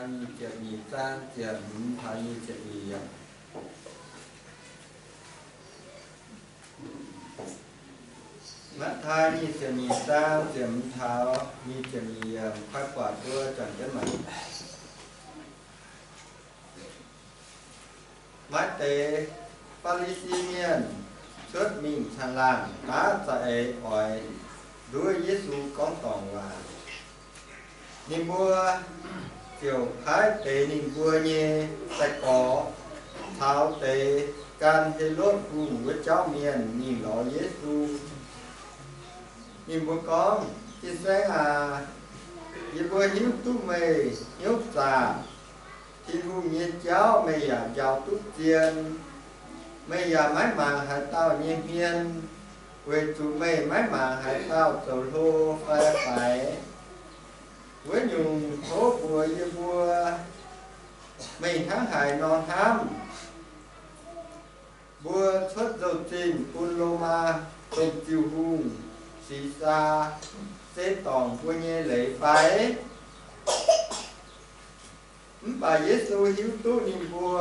Nyic ziepc nyeic zaang ziepc hmz taux nyic ziepc nyeic yiemc. Matv^taai nyic ziepc nyeic zaang ziepc hmz taux nyic ziepc nyeic yiemc, koi buatc mbuo juangc jienv mangc. Maaih deix Faa^li^si Mienh cuotv mingh caangh laangh daav za'eix oix nduov Yesu gorngv dorngc waac. Ninh mbuo ziouc paaiv deix ninh mbuo nyei sai-gorx caux deix gan Helotv Hungh wuov jauv mienh mingh lorz Yesu. Ninh mbuo gorngv, Fin-Saeng aac, yie mbuo hiuv duqv meih hnyouv zaqc. Tin-Hungh nyei jauv meih yaac njaaux duqv zien. Meih yaac maiv mangc haaix dauh nyei hmien, weic zuqc meih maiv mangc haaix dauh zoux hlo fai faix. Wuov nyungc, tov mbuox yie mbuo, meih hnangv haaix nor hnamv? Mbuo cuotv nzou-zinh bun Lomaa Domh Ziuh Hungh, Sisaa, se dorngc mbuo nyei leiz fai? Mv baac Yesu hiuv duqv ninh mbuo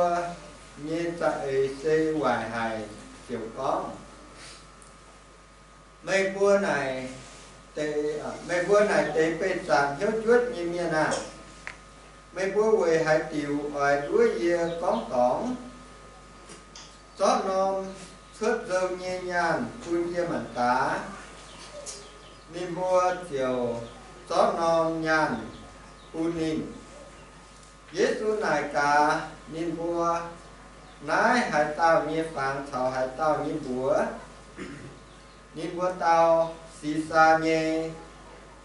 nyei za'eix se waaic haic, ziouc gorngv, Meih mbuo naaic deix, meih mbuo naaic deix beih zaangc hnyouv njuotv nyei mienh aah! Meih mbuo weic haaix diuc oix nduov yie gorngv dorngc? Zorqv norm cuotv nzou nyei nyaanh bun yie mangc gaax. Ninh mbuo ziouc zorqv norm nyaanh bun ninh. Yesu naaic gaax ninh mbuo, Naaiv haaix dauh nyei fangx caux haaix dauh nyei mbuox? Ninh mbuo dau, Sisaa nyei.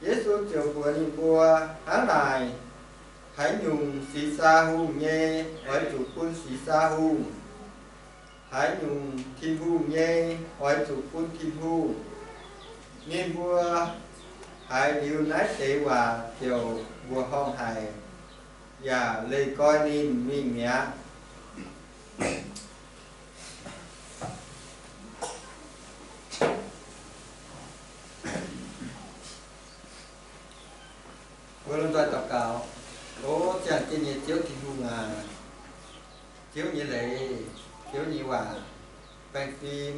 Yesu ziouc mbuox ninh mbuo, Hnangv naaic, haaix nyungc Sisaa Hungh nyei, oix zuqc bun Sisaa Hungh. Haaix nyungc Tin-Hungh nyei, oix zuqc bun Tin-Hungh. Ninh mbuo haiz liuz naaiv deix waac ziouc mbuoqc horngh haic, yaac leih nqoi ninh mingh mi'aqv. Mbuo lomh nzoih daux gaux. O ziangh jienv nyei Ziouv Tin-Hungh aac, Ziouv nyei leiz, Ziouv nyei waac baengh fim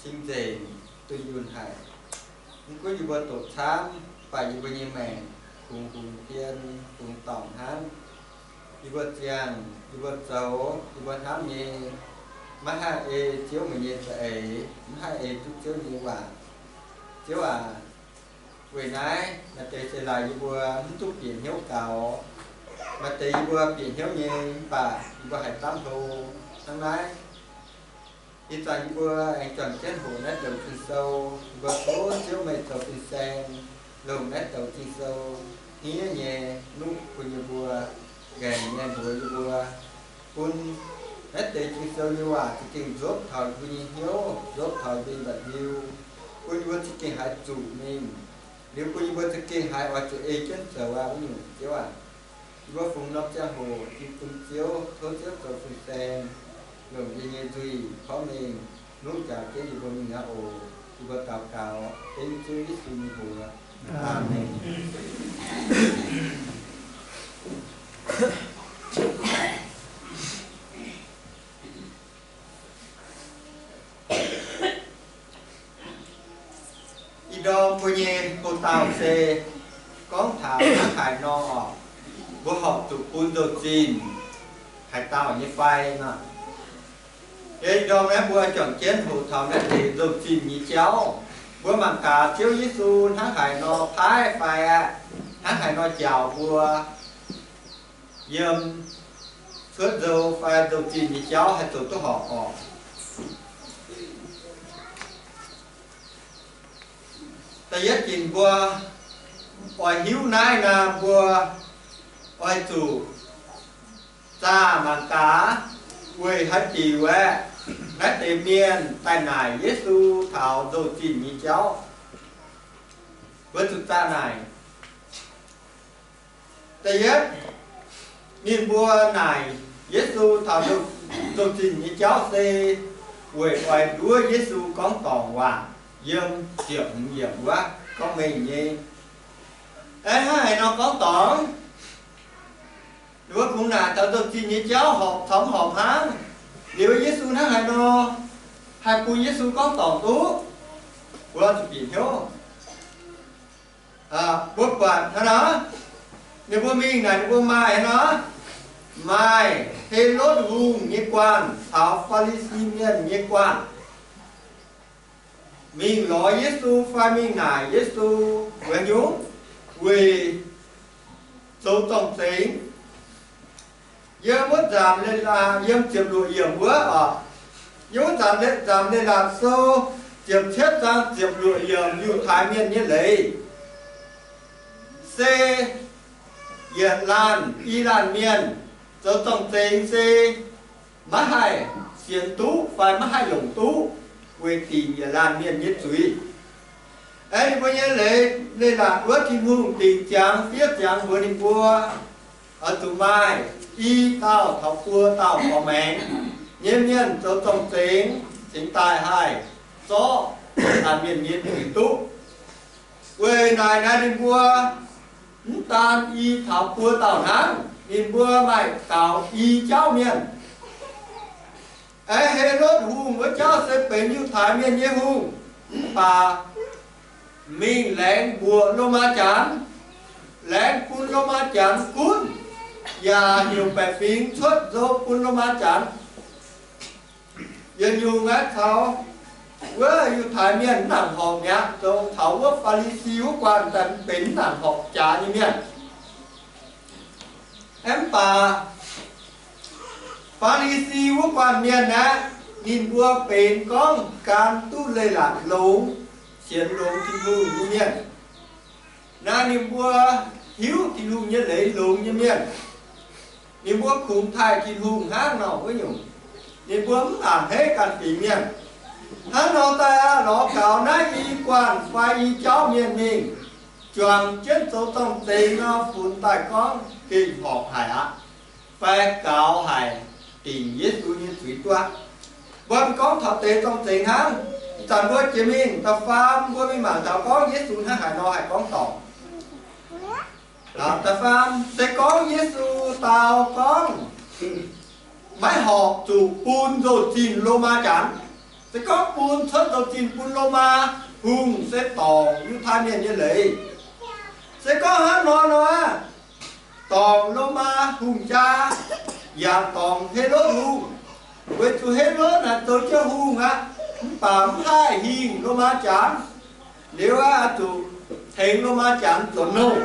cing-nzengc, dunh yunh haic. Mv gunv yie mbuo doqc camv, mv baac yie mbuo nyei maengc kungx hungx dien, kungx dorngc hnangv. Yie mbuo ziangh, yie mbuo zoux, yie mbuo hnamv nyei, maiv haih ei Ziouv meih nyei za'eix, maiv haih ei duqv Ziouv nyei waac. Ziouv aac, weic naaiv maaih deix se laaix yie mbuo mv duqv bieqc hnyouv gaux. Maaih deix yie mbuo bieqc hnyouv nyei, mv baac yie mbuo haiz dapv hlo. Hnangv naaiv, ih zanc yie mbuo aengx juangc jienv hoqc naaiv douc Ging-Sou. Yie mbuo tov Ziouv meih zoux fin-saeng, longc naaiv douc Ging-Sou hniev nyei nuqv bun yie mbuo, nqaengc nyei mbuox yie mbuo, bun naaiv deix Ging-Sou nyei waac za'gengh nzuopv taux yie mbuo nyei hnyouv, nzuopv taux yie mbuo nyei mba'ndiu, bun yie mbuo za'gengh haiz zuqc mingh. Liuz bun yie mbuo za'gengh haiz oix zuqc ei jienv zoux aqv. Wuov nyungc Ziouv aac, yie mbuo fungx norm ziangh hoc jiex bun Ziouv, tov Ziouv zoux fin-saeng, longc yie nyei nzuih porv mengh nuqv njaaux jienv yie mbuo mingh aqv oc. Yie mbuo daux gaux dengv Ziouv Yesu nyei mbuox. Aamen. Ih ndorm mbuo nyei houx-dauh se gorngv taux hnangv haaix nor oc, mbuo horpc zuqc bun nzou-zinh haaix dauh nyei fai nor. Ih ndorm naaiv mbuo juangc jienv hoqc taux naaiv deix nzou-zinh nyei jauv. Mbuo mangc gaax Ziouv Yesu hnangv haaix nor paaiv fai aqv, hnangv haaix nor njaaux mbuo yiem cuotv nzou fai nzou-zinh nyei jauv haih zoux duqv horpc oc. Da'yietv ginc mbuo oix hiuv naaiv naaic, mbuo oix zuqc zaah mangc gaax weic haaix diuc aeqv, naaiv deix mienh daaih naaic Yesu taux nzou-zinh nyei jauv. Mbuo zuqc zaah naaic. Da'yietv, ninh mbuo naaic Yesu taux nzou-zinh nyei jauv se weic oix nduov Yesu gorngv dorngc waac. Yiem ziepc hmz yiemc wuov gorngv mengh nyei. Aeqv, hnangv haaix nor gorngv dorngc? Hungh naaic taux nzou-zinh nyei jauv horpc caux mv horpc hnangv. Liuz Yesu hnangv haaix nor haih bun Yesu gorngv dorngc duqv? Mbuo zuqc bieqc hnyouv. Mbuo buatc hnangv nor, ninh mbuo mingh naaic ninh mbuo maaih hnangv nor, maaih Helotv Hungh nyei guanh caux Faa^li^si Mienh nyei guanh mingh lorz Yesu fai mingh naaic Yesu wuov nyungc weic zoux zorng-zengx. Yiem wuov nzaamc leiz-latc, yiem ziepc luoqc yiemc wuov oc, yiem wuov nzaamc leiz-latc sou ziepc cietv zaang ziepc luoqc yiemc, Yiutai Mienh nyei leiz se yietc laanh i laanh mienh zoux zorng-zengx se maiv haih sienx duqv fai maiv haih longc duqv weic dingc yietc laanh mienh nyei zuiz. Aeqv, ninh mbuo nyei leiz, leiz-latc wuov Tin-Hungh dingc ziangx fiev ziangx mbuox ninh mbuo, oix zuqc maaih i dauh taux buo dauh gorx-maengx nyei mienh zoux zorng-zengx cingx daaih haih zorqv laanh mienh nyei zuiz duqv. Weic naaic naaiv ninh mbuo mv daan i taux buo dauh hnangv, ninh mbuo maaih gaux i jauv mienh. Aeqv, Helotv Hungh wuov jauv se benx Yiutai Mienh nyei hungh, mv baac mingh laengz mbuoqc Lomaa Janx, laengz bun Lomaa Janx gunv, yaac heuc baeqc fingx cuotv nzou bun Lomaa Janx. Yietc nyungc aeqv, caux wuov Yiutai Mienh mv nangc horpc mi'aqv, zoux taux wuov Faa^li^si wuov guanh daaih benx mv nangc horpc jaax nyei mienh. Aeqv, mv baac Faa^li^si wuov guanh mienh aeqv, ninh mbuo benx gorngv gan duqv leiz-latc longx, sienx longx Tin-Hungh nyei mienh. Naaiv ninh mbuo hiuv Tin-Hungh nyei leiz longx nyei mienh. Ninh mbuo kungx taaih Tin-Hungh hnangv nor wuov nyungc. Ninh mbuo mv a'hneiv ganh fingx mienh. Hnangv nor daaih aqv, lorz gaux naaiv i guanh fai i jauv mienh mingh, juangc jienv zoux zorng-zengx nor, funx daaih gorngv gengh horpc haic aqv, fai gaux haic, dingc Yesu nyei zuiz duqv aqv. Mbuo gorngv taux deix zorng-zengx hnangv. Ih zanc mbuo jiex mingh da'faam mbuo mingh mangc taux gorngv Yesu hnangv haaix nor haih gorngv dorngc. Da'faam se gorngv Yesu dau gorngv maiv horpc zuqc bun nzou-zinh Lomaa Janx. Se gorngv bun cuotv nzou-zinh bun Lomaa Hungh se dorngc Yiutai Mienh nyei leiz. Se gorngv hnangv nor nor, dorngc Lomaa hungh jaa yaac dorngc Helotv Hungh, weic zuqc Helotv naaic zoux jienv hungh aqv, mv baac mv haih hingh Lomaa Janx. Liuz aqv, zuqc tengx Lomaa Janx zoux nouh,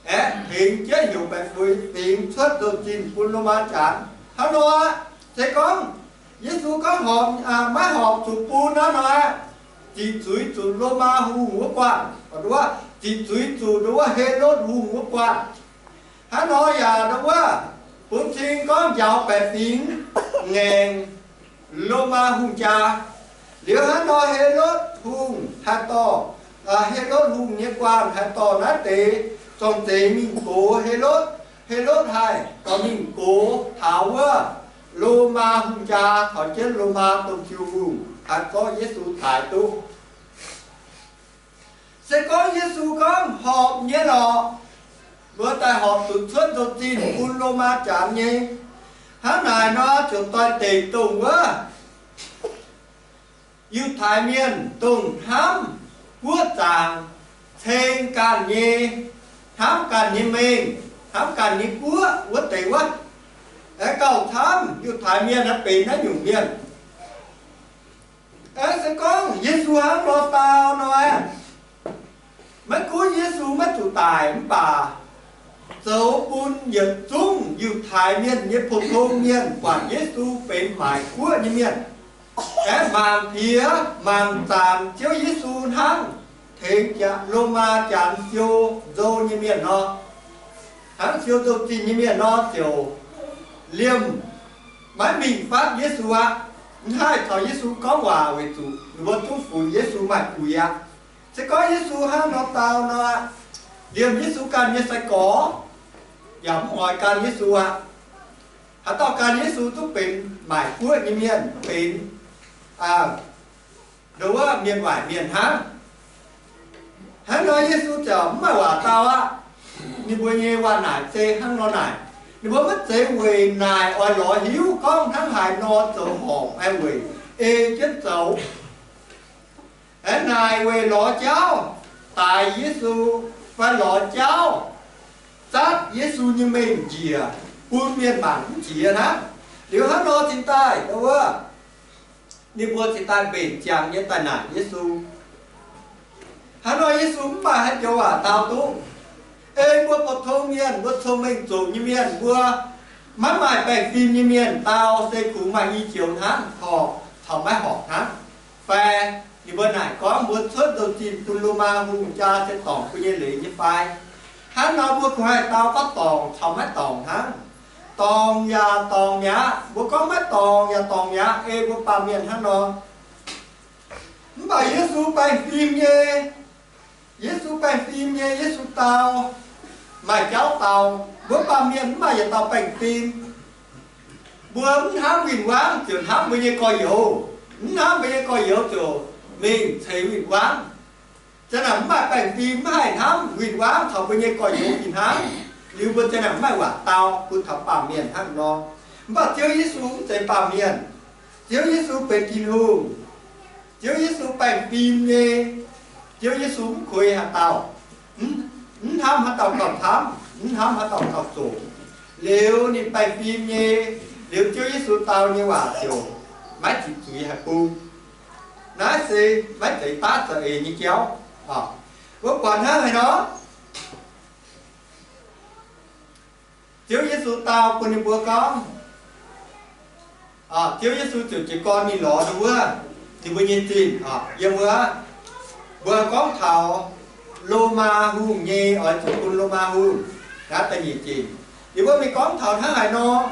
aeqv, tengx jienv heuc baeqc fingx cuotv nzou-zinh bun Lomaa Janx. Hnangv nor, se gorngv Yesu gorngv horpc, maiv horpc zuqc bun hnangv nor, ziqc zuiz zuqc Lomaa hungh wuov guanh, nduov, ziqc zuiz zuqc nduov Helotv hungh wuov guanh. Hnangv nor yaac nduov, bun cing gorngv njaaux baeqc fingx ngaengc Lomaa hungh jaa. Liuz hnangv nor Helotv hungh haih dorh, Helotv hungh nyei guanh haih dorh naaiv deix zorng-zengx mingh gox Helotv. Helotv haih dorh mingh gox taux wuov Lomaa hungh jaa, taux jienv Lomaa domh jiu-hungh, haih zorqv Yesu daaix duqv. Se gorngv Yesu gorngv horpc nyei lorqc, mbuo daaih horpc zuqc cuotv nzou-zinh bun Lomaa Janx nyei. Hnangv naaic nor ziouc doix-dekc dongh wuov Yiutai Mienh, dongh hnamv guoqv zaangc, ceng ganh nyei, hnamv ganh nyei mengh, hnamv ganh nyei guoqv wuov deix wuov. Aengx gauh camv Yiutai Mienh naaiv benx naaiv nyungc mienh. Aengx se gorngv Yesu hnangv nor dau nor, maiv gunv Yesu maiv zuqc daic mv baac zoux bun yietc zungv Yiutai Mienh nyei pou-tong mienh buatc Yesu benx maaic guoqv nyei mienh. Aengx mangc piex mangc zaanc Ziouv Yesu hnangv tengx Lomaa Janx siou nzou nyei mienh nor, hnangv siou nzou-zinh nyei mienh nor ziouc liemh maiv mingh fatv Yesu aqv. Mv haih caux Yesu gorngv waac weic zuqc ninh mbuo duqv funx Yesu maaih uix aqv. Se gorngv Yesu hnangv nor dau nor, liemh Yesu ganh nyei sai-gorx yaac mv oix gan Yesu aqv. Haaix dauh gan Yesu duqv benx maaic guoqv nyei mienh, benx nduov mienh waaic mienh hnangv. Hnangv nor Yesu ziouc mv maaih waac dau aqv. Ninh mbuo nyei waac-naaic se hnangv nor naaic. Ninh mbuo maiv zeiz weic naaic oix lorz hiuv gorngv hnangv haaix nor zoux horpc, weic ei jienv zoux. Aeqv, naaic weic lorz jauv daix Yesu, fai lorz jauv zatv Yesu nyei mengh njiec bun mienh mangc mv jiex hnangv. Liuz hnangv nor cingx daaih wuov, ninh mbuo cingx daaih mbenc ziangx nyei daaih naaic Yesu. Hnangv nor Yesu mv baac haih joux waac dau duqv. Ei mbuo pou-tong mienh, mbuo cong-mengh zoqc nyei mienh, mbuo maiv maaih baengh fim nyei mienh dau se kungx maaih i joux hnangv, horpc caux maiv horpc hnangv. Fai ninh mbuo naaic gorngv mbuo cuotv nzou-zinh bun Lomaa hungh jaa se dorngc mbuo nyei leiz nyei fai? Hnangv nor mbuo kungx haih dau gorngv dorngc caux maiv dorngc hnangv. Dorngc yaac dorngc mi'aqv. Mbuo gorngv maiv dorngc yaac dorngc mi'aqv. Ei mbuo baamh mienh hnangv nor. Mv baac Yesu baengh fim nyei, Yesu baengh fim nyei, Yesu dau, maaih jauv dau. Mbuo baamh mienh mv maaih yietc dauh baengh fim. Mbuo mv hnamv win-wangv ziouc hnamv mbuo nyei gorx-youz. Mv hnamv mbuo nyei gorx-youz ziouc mingh ceix win-wangv. Zanc naaic mv maaih baengh fim, mv haih hnamv win-wangv taux mbuo nyei gorx-youz fih hnangv. Liuz mbuo zanc naaic mv maaih waac dau bun taux baamh mienh hnangv nor. Mv baac Ziouv Yesu mv zeiz baamh mienh. Ziouv Yesu benx Tin-Hungh. Ziouv Yesu baengh fim nyei. Ziouv Yesu mv kueix haaix dauh, mv hnamv haaix dauh gauh camv, mv hnamv haaix dauh gauh zoqc. Liuz ninh baengh fim nyei, liuz Ziouv Yesu dau nyei waac ziouc maiv ziqc zuiz haic bung. Naaiv se maiv zeiz daav za'eix nyei jauv. Mbuo buatc hnangv haaix nor, Ziouv Yesu dau bun ninh mbuo gorngv, Ziouv Yesu ziouc jiez gorn mingh lorz ninh wuov, ninh mbuo nyei zinh. Yiem wuov, mbuo gorngv taux Lomaa hungh nyei, oix zuqc bun Lomaa hungh. Naaiv da'nyeic zinh. Yie mbuo mingh gorngv taux hnangv haaix nor,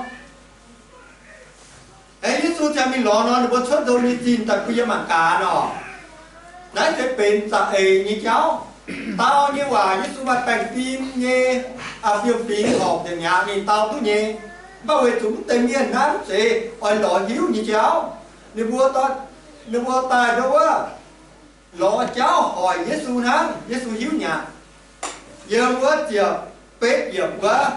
aengx Yesu ziouc mingh lorz nor, ninh mbuo cuotv nzou nyei zinh daaih bun yiem mangc gaax nor. Naaiv se benx za'eix nyei jauv. Dau nyei waac Yesu maaih baengh fim nyei, aa, fiem-fingx horpc nzengc mi'aqv, ninh dau duqv nyei. Mv baac weic zuqc mv deix mienh naaiv mv zeiz oix lorz hiuv nyei jauv, ninh mbuo, ninh mbuo daaih ndo wuov lorz jauv hoic Yesu hnangv, Yesu hiuv nyei aqv. Yiem wuov ziepc betv yiemc wuov,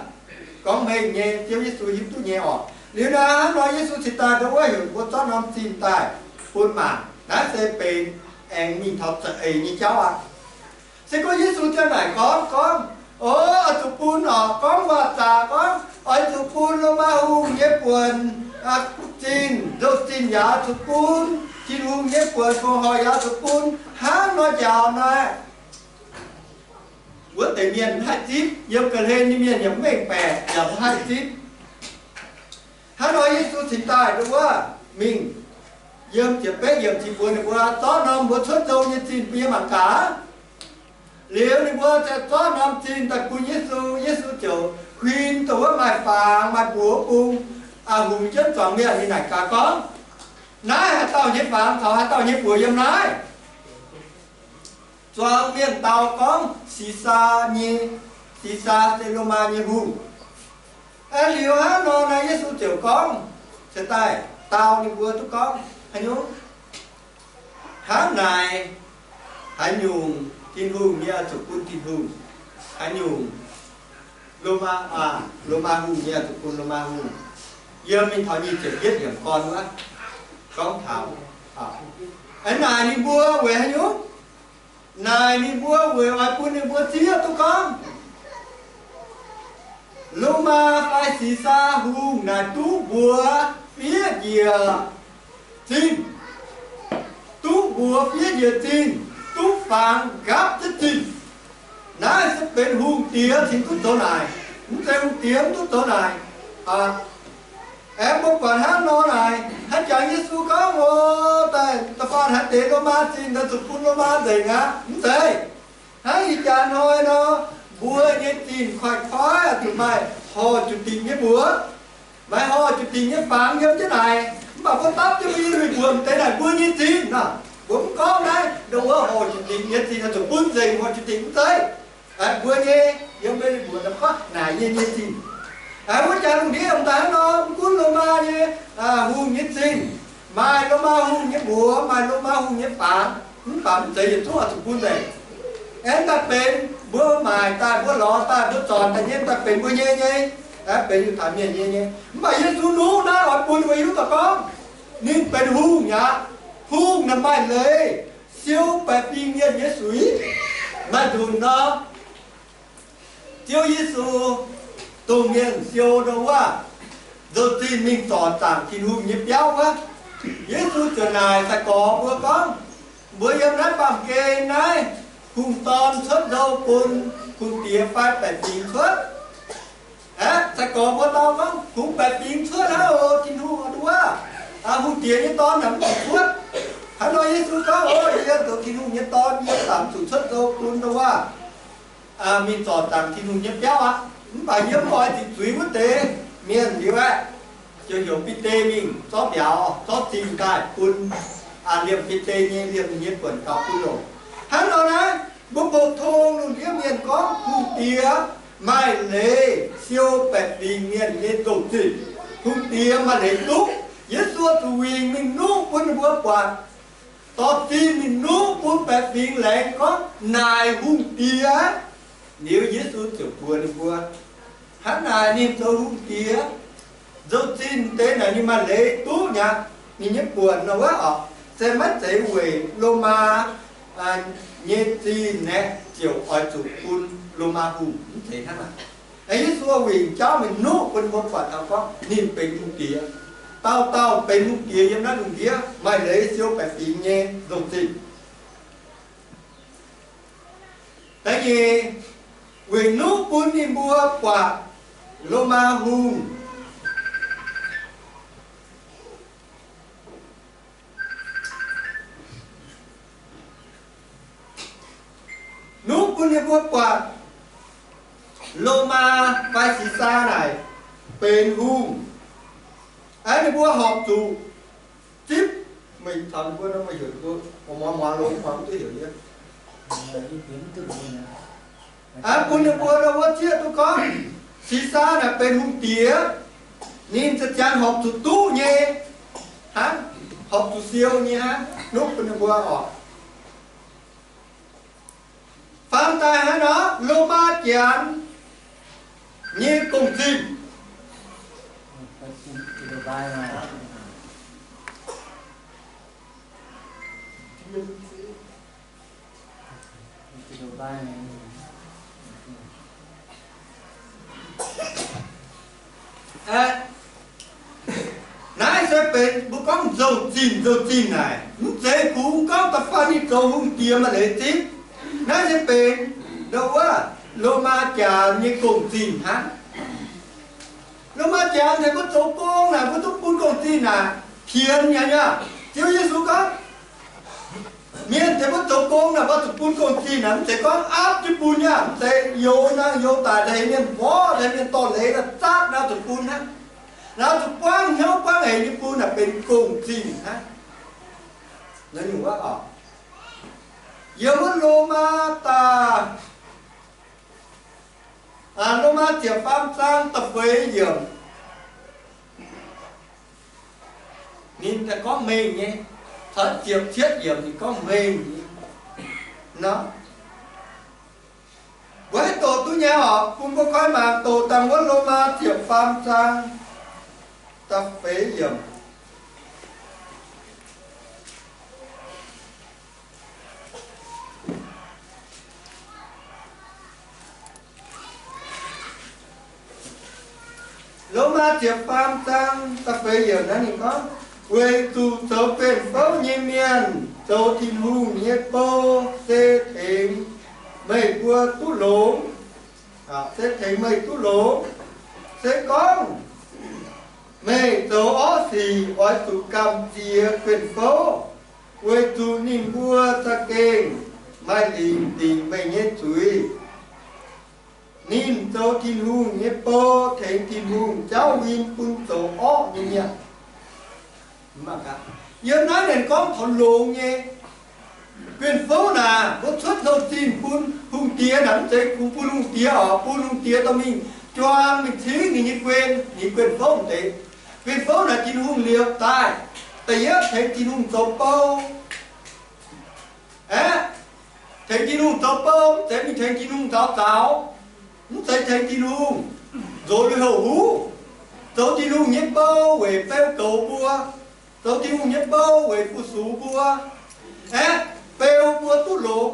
gorngv mengh nyei, Ziouv Yesu hiuv duqv nyei orqc. Liuz naaiv hnangv nor Yesu cingx daaih ndo wuov heuc mbuo zorqv norm zinh daaih bun maanc. Naaiv se benx aengx mingh taux za'eix nyei jauv aqv. Se gorngv Yesu ziouc naaic gorngv, gorngv, O, oix zuqc bun orqc, gorngv waac-zaqc gorngv oix zuqc bun Lomaa hungh nyei buonc, zinh, nzou-zinh yaac oix zuqc bun, Tin-Hungh nyei buonc fongc horc yaac oix zuqc bun, hnangv nor njaaux naaiv. Wuov deix mienh mv haih zipv, yiem ga'hlen nyei mienh yaac mv mengh baeqc, yaac mv haih zipv. Hnangv nor Yesu cingx daaih ndo wuov mingh, yiem ziepc betv yiemc cingx mbuox ninh mbuo, Zorqv norm mbuo cuotv nzou nyei zinh bun yie mangc gaax. Liuz ninh mbuo ziouc zorqv norm zinh daaih bun Yesu. Yesu ziouc huin dongh wuov maaih fangx maaih mbuox bung, aa, hungx jienv zuangx mienh, ninh naaic gaax gorngv, Naaiv haaix dauh nyei fangx caux haaix dauh nyei mbuox yiem naaiv? Zuangx mienh dau gorngv, Sisaa nyei. Sisaa se Lomaa nyei hungh. Aeqv, liuz hnangv nor naaiv Yesu ziouc gorngv, cingx daaih dau ninh mbuo duqv gorngv, Haaix nyungc? Hnangv naaic, haaix nyungc Tin-Hungh nyei oix zuqc bun Tin-Hungh, haaix nyungc Lomaa, aa, Lomaa hungh nyei oix zuqc bun Lomaa hungh. Yiem mingh taux nyic ziepc yietv yiemc gorn wuov gorngv taux, aa, aengx naaic ninh mbuo weic haaix nyungc? Naaic ninh mbuo weic oix bun ninh mbuo zieqv duqv gorngv Lomaa fai Sisaa hungh naaic duqv mbuox fiev njiec zinh, duqv mbuox fiev njiec zinh, duqv fangx nqaapv jienv zinh. Naaiv se benx hungh diex cingx duqv zoux naaic. Mv zeiz hungh diex mv duqv zoux naaic. Aengx mbuo buatc hnangv nor naaic, hnangv jangx Yesu gorngv, O, da'faanh haaix deix Lomaa zinh daaih zuqc bun Lomaa nzengc aqv. Mv zeiz. Hnangv ih jaax hnoi nor, mbuo nyei zinh koiv-koiv zuqc maaih horh juqc dingc nyei mbuox, maaih horh juqc dingc nyei fangx yiem jienv naaic. Mv baac mbuo dapv jienv mbuo nyei lui-mbuoqc deix naaic mbuo nyei zinh nor, mbuo mv gorngv naaiv, ndo wuov horh juqc dingc nyei zinh zuqc bun nzengc, horh juqc dingc mv zeiz. Mbuo nyei yiem mbuo lui-mbuoqc naaic gorngv naaic yie nyei zinh. Wuov jaax lungh ndiev daaih hnangv nor, mv gunv Lomaa nyei hungh nyei zinh, maaih Lomaa hungh nyei mbuox, maaih Lomaa hungh nyei fangx, mv baac mv zeiz yietc zungv oix zuqc bun nzengc. Aengx daaih benx mbuo maaic daaih, mbuo lorz daaih, mbuo zornc daaih nyei daaih benx mbuo nyei nyei. aeqv, benx Yiutai Mienh nyei nyei. Mv baac Yesu nuqv naaiv oix bun mbuo hiuv duqv gorngv ninh benx hungh aqv. Hungh naaic maaih leiz siou baeqc fingx mienh nyei zuiz. Maaih nzunc nor, Ziouv Yesu dongh mienh siou ndau wuov, nzou-zinh mingh zorc zaangc Tin-Hungh nyei biauv wuov. Yesu ziouc naaic sai-gorx mbuo gorngv, mbuo yiem naaiv baamh gen naaiv, hungh dorn cuotv nzou bun hungh diex fai baeqc fingx cuotv? Aeqv, sai-gorx mbuo dau gorngv, kungx baeqc fingx cuotv hnangv oc, Tin-Hungh ndau wuov. Hungh diex nyei dorn naaic mv zuqc cuotv. Hnangv nor Yesu gorngv, o, yie zoux Tin-Hungh nyei dorn, yie zanc zuqc cuotv nzou bun ndau wuov mingh zorc zaangc Tin-Hungh nyei biauv aqv. Mv baac yie mv oix ziqc zuiz wuov deix mienh. Liuz aeqv, ziouc heuc Bide mingh zorqv mbiauz, zorqv zingh daaih bun, liemh Bide nyei, liemh ninh nyei buonc gaux bun longc. Hnangv nor naaiv, mbuo pou-tong lungh ndiev mienh gorngv hungh diex maaih leiz siou baeqc fingx mienh nyei nzou-zinh. Hungh diex maaih leiz duqv. Yesu zuqc wingc mingh nuqv bun ninh mbuo buatc. Dorh zinh mingh nuqv bun baeqc fingx laengz gorngv naaic hungh diex. Liuz Yesu ziouc mbuox ninh mbuo, hnangv naaic ninh zoux hungh diex, nzou-zinh deix naaic ninh maaih leiz duqv nyei aqv. Ninh nyei buonc nor wuov oc, se maiv zeiz weic Lomaa nyei zinh naaic ziouc oix zuqc bun Lomaa hungh, mv zeiz hnangv naaic. Yesu wingc jauv mingh nuqv bun mbuo buatc taux gorngv ninh benx hungh diex. Dauh dauh benx hungh diex yiem naaiv lungh ndiev maaih leiz siou baeqc fingx nyei nzou-zinh. Da'nyeic, weic nuqv bun ninh mbuo buatc Lomaa hungh. Nuqv bun ninh mbuo buatc Lomaa fai Sisaa naaic benx hungh, aeqv, ninh mbuo horpc zuqc zipv. Meih taux ninh mbuo nor, meih heuc ninh mbuo muangx muangx longx, muangx duqv heuc nyei. Aeqv, bun ninh mbuo nor wuov zieqv duqv gorngv Sisaa naaic benx hungh diex, ninh za'jangx horpc zuqc duqv nyei. Hnangv, horpc zuqc siou nyei hnangv. Nuqv bun ninh mbuo oc. Faam daaih hnangv nor, Lomaa Janx nyei gong-zinh. Aeqv, naaiv se benx mbuo gorngv nzou-zinh, nzou-zinh naaic, mv zeiz kungx gorngv da'faanh ninh zoux hungh diex maaih leiz zipv. Naaiv se benx ndau wuov Lomaa Janx nyei gong-zinh hnangv. Lomaa Janx tengx mbuo zoux gong naaic, mbuo duqv bun gong-zinh naaic, pienx nyei aqv. Ziouv Yesu gorngv, mienh tengx mbuo zoux gong naaic, mbuo zuqc bun gong-zinh naaic, mv zeiz gorngv aapv jienv bun nyei aqv. Mv zeiz youx naaic, youx daic, hei mienh mborqv, hei mienh dorh leiz naaic, zatv naaic zuqc bun hnangv. Naaic zuqc buangv hnyouv buangv eix nyei bun naaic benx gong-zinh hnangv. Yiem wuov Lomaa daaih, Lomaa ziepc faam zaang da'feix yiemc, ninh daaih gorngv mengh nyei. Caux ziepc cietv yiemc ninh gorngv mengh nyei nor. Mbuo haih doqc duqv nyei oc. Bun mbuo koi mangc doqc dangh wuov Lomaa ziepc faam zaang da'feix yiemc. Lomaa ziepc faam zaang da'feix yiemc naaiv ninh gorngv, weic zuqc zoux guen-fouv nyei mienh zoux Tin-Hungh nyei bou se tengx meih mbuo duqv longx, se tengx meih duqv longx. Se gorngv meih zoux orqv sic oix zuqc gamh nziex guen-fouv, weic zuqc ninh mbuo za'gengh maaih lingc dingc meih nyei zuiz. Ninh zoux Tin-Hungh nyei bou tengx Tin-Hungh jauv win bun zoux orqv nyei mienh. Yiem naaiv ninh gorngv taux longx nyei. Guen-fouv naaic, mbuo cuotv nzou-zinh bun hungh diex naaic, mv zeiz kungx bun hungh diex oc, bun hungh diex dorh mingh juang mingh cingv ninh nyei guen, ninh guen-fouv deix. Guen-fouv naaic Tin-Hungh liepc daaih, da'yietv tengx Tin-Hungh zoux bou. Aeqv, tengx Tin-Hungh zoux bou, mv zeiz mingh tengx Tin-Hungh nzaaux zaux, mv zeiz tengx Tin-Hungh. nzox lui-houx huv, zoux Tin-Hungh nyei bou weic beu goux mbuo, zoux Tin-Hungh nyei bou weic fu-sux mbuo, aeqv, beu mbuo duqv longx.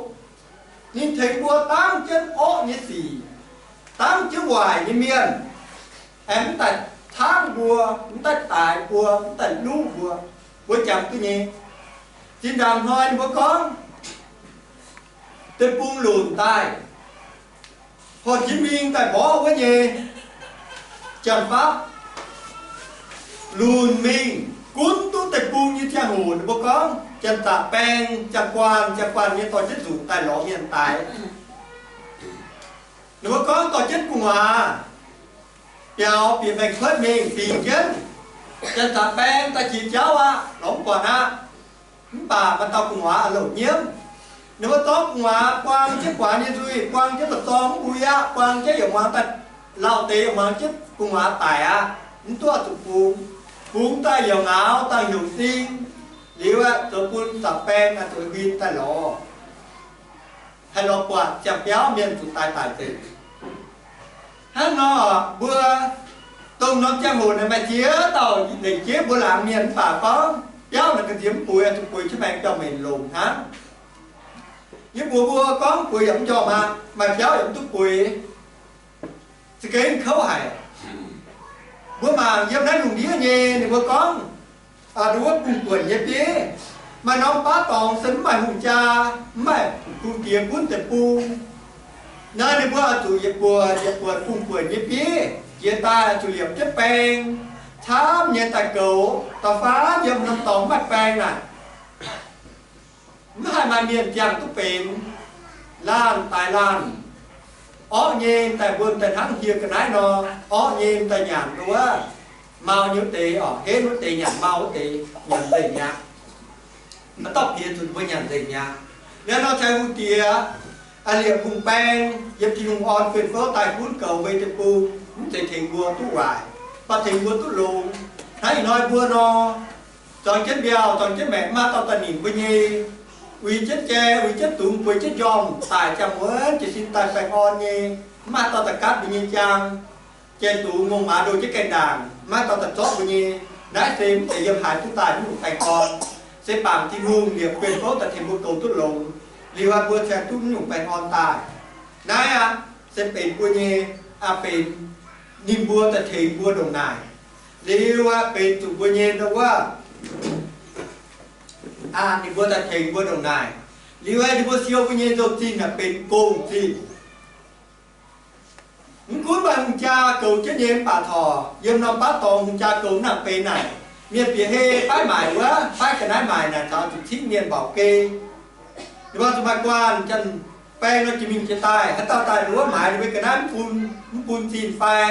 Ninh tengx mbuo dangv jienv orqv nyei sic, dangv jienv waaic nyei mienh, aengx mv daaih caangv mbuo, mv daaih daix mbuo, mv daaih luv mbuo. Mbuo jangx duqv nyei. Zinh ndaangc hnoi ninh mbuo gorngv deic-bung lunc daaih, Hồ Chí Minh daaih mborqv wuov nyei Janx-Faqv lunc mingh gunv duqv deic-bung nyei ziangh hoc, ninh mbuo gorngv Janx-Zaqc Baeng, Janx-Guanh, Janx-Guanh nyei dorh jienv nzuqc daaih lorz mienh daix. Ninh mbuo gorngv dorh jienv gu'nguaaz biaux bieqc maengx kuotv mingh bingx jienv, Janx-Zaqc Baeng daaih jiex jauv aqv, lorz mv buatc aqv. Mv baac maaih dauh gu'nguaaz a'louc nyiemv. Ninh mbuo zorqv gu'nguaaz buang jienv guaax nyei nzuih, buang jienv la'zorng mv mbui aqv, buang jienv yietc muangx daaih lauh deix, yietc muangx jienv gu'nguaaz daic aqv. Mv duqv oix zuqc bungx. Bungx daaih yaac ngaaux dangh hnyouc sing liuz aeqv, zoux bun Zaqc Baeng naaic zoux huin daaih lorz, haih lorz buatc ziangh biauv mienh zuqc daaih daic nzengc. Hnangv nor, mbuo dongh norm ziangh hoc naaic maaih ziex dauh lengc jeiv mbuo laangz mienh mv baac gorngv biauv naaic ga'nziex mv bueix, zuqc bueix jienv maengx biauv-mbenc longc hnangv. Yie mbuox mbuo gorngv bueix yaac mv njormh aqv, maaih biauv yaac mv duqv bueix. Za'gengh kouv haic. Mbuo mangc yiem naaiv lungh ndiev nyei, ninh mbuo gorngv, aa, nduov bungx-buonc nyei bieiv, maaih norm baav dorngx se mv maaih hungh jaa, mv maaih hungh diex gunv deic-bung. Naaiv ninh mbuo oix zuqc yietc buonc yietc buonc bungx-buonc nyei bieiv jiex daaih, oix zuqc liepc jienv baeng, camv nyei daaih goux, da'faanh yiem norm dorngx mv maaih baeng naaic. Mv haih maaih mienh ziangh duqv benx, laanh daaih laanh. Orqv nyei daaih mbuo daaih hnangv hieh ga'naaiv nor, orqv nyei daaih nyanc wuov, mau nyei wuov deix, orqc, henv wuov deix nyanc mau wuov deix, nyanc nzengc mi'aqv. Maiv dauh piex zuqc mbuo nyanc nzengc mi'aqv. Liuz nor caux hungh diex, aa, liepc hungh baeng, yiem Tin-Hungh orn guen fouv daaih gunv goux mbuo nyei deic-bung, mv zeiz tengx mbuo duqv waaic, mv baac tengx mbuo duqv longx. Hnangv ih hnoi mbuo nor, zuangx jienv mbiauh, zuangx jienv maengc, mv maaih dauh daaih nimc mbuo nyei. Uix jienv jai, uix jienv dungz, bueix jienv njormh, daic ziangh muonz jiez sin daaih baengh orn nyei, mv maaih dauh daaih gaatv mbuo nyei jaang. Jai dungz ngongh maaz ndo jienv gaengh ndaangc, mv maaih dauh daaih zorqv mbuo nyei. Naaiv se mv zeiz yiem haaix duqv daaih nyungc baengh orn. Se bangc Tin-Hungh liepc guen fouv daaih tengx mbuo goux duqv longx, liuz mbuo cingx duqv nyungc baengh orn daaih. Naaiv aqv, se benx mbuo nyei, aa, benx ninh mbuo daaih tengx mbuo ndongc naaic. Liuz aqv, benx zuqc mbuo nyei ndo wuov, aa, ninh mbuo daaih tengx mbuo ndongc naaic. Liuz aqv, ninh mbuo siou mbuo nyei nzou-zinh naaic benx gong-zinh. Mv gunv maaih hungh jaa goux jienv nyei mv baac corc yiem norm baav dorngx hungh jaa goux nangc benx naaic. Mienh bieqc hei baav maaic wuov, baav ga'naaiv maaic naaic caux zuqc cingv mienh mborqc gei. Ninh mbuo zuqc maaih guanh janx-baeng nor jiex mingh jiex daaih, haaix dauh daaih nduov maaiz ninh mbuo ga'naaiv mv bun, mv bun zinh fai